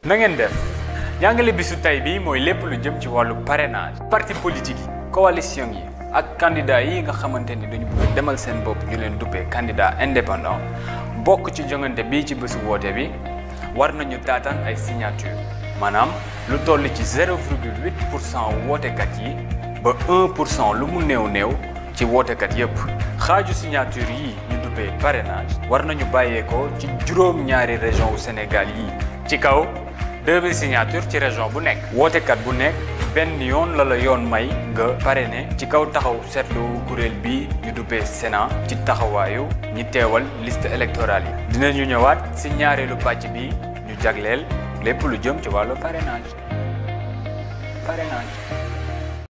na ngeen def jàngale bisu tey bi mooy lépp lu jëm ci wàllu parrainage parti politique yi coalition yi ak candidat yi nga xamante ni dañu bëgg demal seen bopp ñu leen duppee candidat indépendant bokk ci jongante bii ci bésu woote bi war nañu taataan ay signature maanaam lu toll ci 0,8% wootekat yi ba 1% lu mu néew ci wootekat yépp xaaju signature yi ñu duppee parrainage war nañu bàyyeekoo ci juróom-ñaari région wu Sénégal yi ci kaw 2000 signature ci région bu nekk wootekat bu nekk benn yoon la yoon may nga parrainé ci kaw taxaw seetlu kuréel bi ñu duppee Sénat ci taxawaayu ñi teewal liste électorale yi dinañu ñëwaat si ñaareelu pàcc bi ñu jagleel lépp lu jëm ci wàllu parrainage